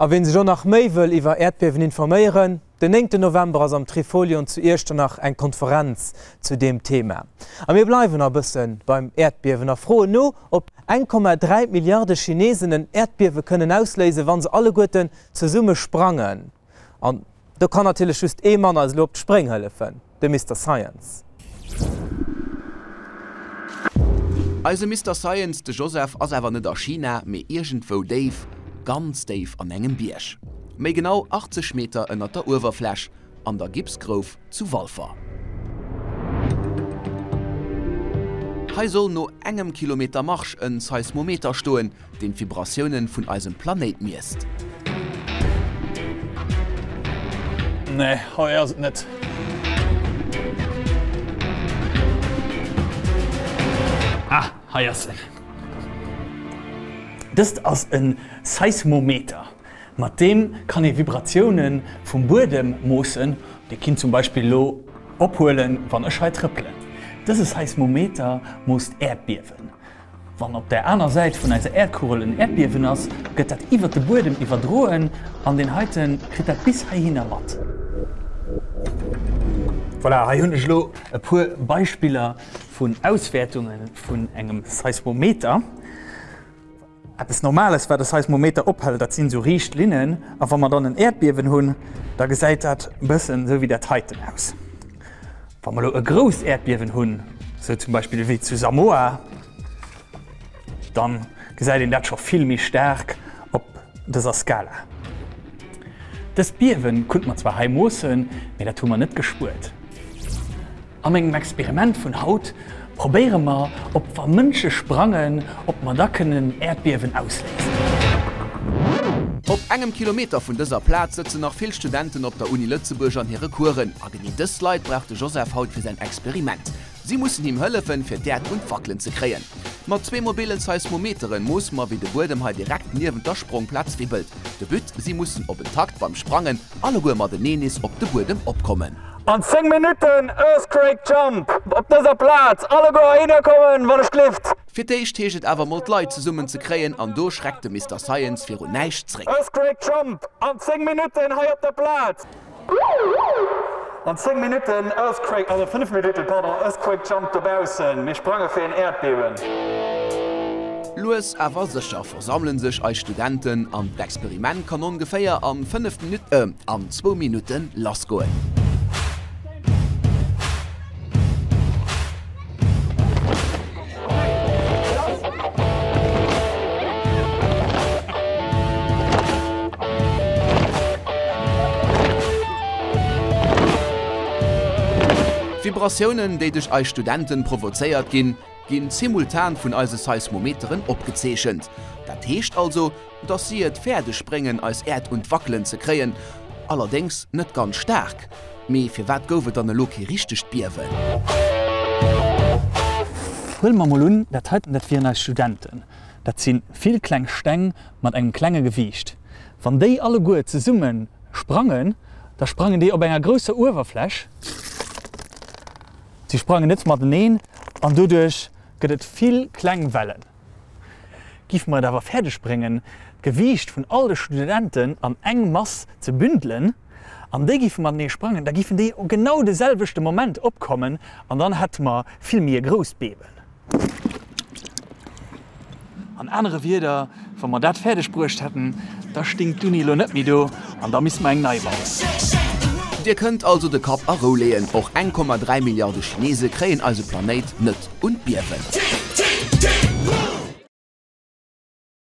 A ween sech och nach méi wëll iwwer Äerdbiewen informéieren, den 9 November ass am Trifolion zu Iechternach eng Konferenz zu deem Thema. A mir bleiwen a bësse beim Äerdbiewen a froen no, ob 1,3 Milliarde Chinesen en Äerdbiewe kënnen ausléisen, wa se alleguerten zesumme sprangen. An do kann natierlech just ee Mann eis elo op d'Spréng hëllefen, de Mister Science. Eise Mister Science, de Joseph, ass awer net a China, mee iergendwou déif, ganz déif an engem Bierg. Méi genau 80 Meter ënnert der Uewerfläch, an der Gipsgrouf zu Walfer. Hei soll no engem Kilometer Marsch en Seismometer stoen, deen d'Vibratiounen vun eisem Planéit miesst. Nee, hei ass et net. Ah, hei ass en. Dëst ass e Seismometer. Mat deem kann ee Vibratioune vum Buedem moossen. Dir kinnt zum Beispill elo ophuelen, wann ech hei trëppelen. Dëse Seismometer moosst Äerdbiewen. Wann op der aner Säit vun eiser Äerdkugel en Äerdbiewen ass, gëtt dat iwwer de Buedem iwwerdroen an deen heite kritt dat bis heihinner mat. Voilà, hei hunn ech elo e puer Beispiller vun Auswäertunge vun engem Seismometer. Eppes Normales, wat e Seismometer ophëlt, dat sinn esou riicht Linnen. A wa mer dann en Äerdbiewen hunn, da gesäit dat e bëssen esou wéi dat heiten aus. Wa mer elo e grousst Äerdbiewen hunn, esou zum Beispill wéi zu Samoa, da gesäit een dat scho vill méi staark op dëser Skala. Dëst Biewe kunnte mer zwar hei moossen, mee dat hu mer net gespuert. A mengem Experiment vun haut probéiere mer, ob wa Mënsche sprangen, ob mer da kënnen Äerdbiewen ausléisen. Op engem Kilometer vun dëser Plaz sëtzen nach vill Studenten op der Uni Lëtzebuerg an hire Coursen. A genee dës Leit brauch de Joseph haut fir säin Experiment. Si mussen him hëllefen, fir d'Äerd un d'Wackelen ze kréien. Mat zwee mobilen Seismometeren moosse mer, wéi de Buedem hei direkt niewent der Sprongplaz wibbelt. De But, Si mussen op en Takt beim Sprangen alleguer mateneen nees op de Buedem opkommen. An 10 Minutten Earthquake Jump op dëser Plaz, alleguer heihinner kommen, wann ech glift! Fir d'éischt heescht et awer mol d'Leit zesummen ze kréien an do schreckt de Mister Science virun näischt zréck. Earthquake Jump an 10 Minutten hei op der Plaz! An 10 Minutten Earthquake, also 5 Minutten, pardon, Earthquake Jump dobaussen, mir sprange fir een Äerdbiewen. Lues awer sécher versammelen sech eis Studenten an d'Experiment kann ongeféier an 5 Minutten, äh, an zwou Minutten lassgoen. D'Vibratiounen, déi duerch eis Studenten provozéiert ginn, ginn simultan vun eise Seismometeren opgezeechent. Dat heescht also, dass si et fäerdeg bréngen eis Äerd un d'Wackelen ze kréien, allerdéngs net ganz staark. Mee firwat gouf et dann elo kee richtegt Biewen? Huele mer mol un, dat heiten, dat wieren eis Studenten. Dat si vill kleng Steng mat engem klenge Gewiicht. Wann déi alleguer zesumme sprangen, da sprangen déi op enger grousser Uewerfläch. Si sprangen net mateneen an doduerch gëtt et vill kleng Wellen. Giffe mer et awer fäerdeg bréngen, d'Gewiicht vun all de Studenten an eng Mass ze bündelen an déi giffe matenee sprangen, da giffen déi genau de selwechte Moment opkommen an dann hätte mer vill méi e grousst Beben. An anere Wierder, wa mer dat fäerdeg bruecht hätten, da sting d'Uni elo net méi do an da misste mer eng nei bauen. Dir kënnt also de Kapp a Rou leeën, och 1,3 Milliarde Chinese kréien eise Planéit net un d'Biewen.